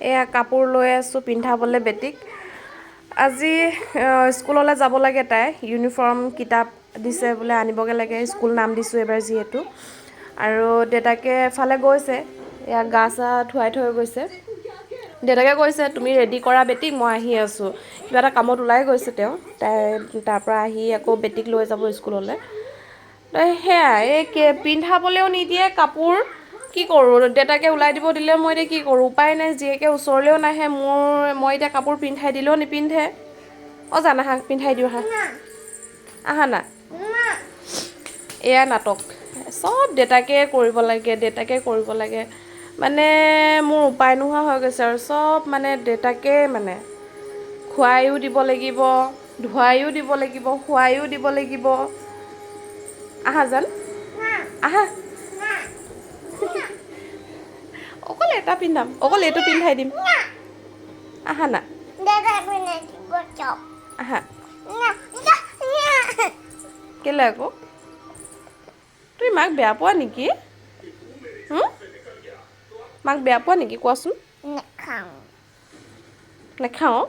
এয়া কাপোৰ লৈ আছোঁ পিন্ধাবলৈ বেটীক। আজি স্কুললৈ যাব লাগে, তাই ইউনিফৰ্ম কিতাপ দিছে বোলে, আনিবগৈ লাগে। স্কুল নাম দিছোঁ এইবাৰ যিহেতু। আৰু দেউতাকে এফালে গৈছে, এয়া গা চা ধুৱাই থৈ গৈছে। দেউতাকে কৈছে, তুমি ৰেডি কৰা বেটীক, মই আহি আছোঁ। কিবা এটা কামত ওলাই গৈছে তেওঁ। তাই তাৰপৰা আহি আকৌ বেটীক লৈ যাব স্কুললৈ। সেয়াই, এই পিন্ধাবলৈও নিদিয়ে কাপোৰ। কি কৰোঁ? দেউতাকে ওলাই দিব দিলে মই এতিয়া কি কৰোঁ? উপায় নাই। জীয়েকে ওচৰলৈও নাহে মোৰ। মই এতিয়া কাপোৰ পিন্ধাই দিলেও নিপিন্ধে। অ' জান, আহা, পিন্ধাই দিওঁ, আহা, আহা না। এয়া নাটক, চব দেউতাকে কৰিব লাগে, দেউতাকে কৰিব লাগে। মানে মোৰ উপায় নোহোৱা হৈ গৈছে আৰু চব মানে দেউতাকে, মানে খুৱাইও দিব লাগিব, ধুৱাইও দিব লাগিব, খুৱাইও দিব লাগিব। আহা জান, আহা। অকল এটা পিন্ধাম, অকল এইটো পিন্ধাই দিম। আহা না, আহা। কেলে আকৌ? তুমি মাক বেয়া পোৱা নেকি? মাক বেয়া পোৱা নেকি, কোৱাচোন? নাখাওঁ।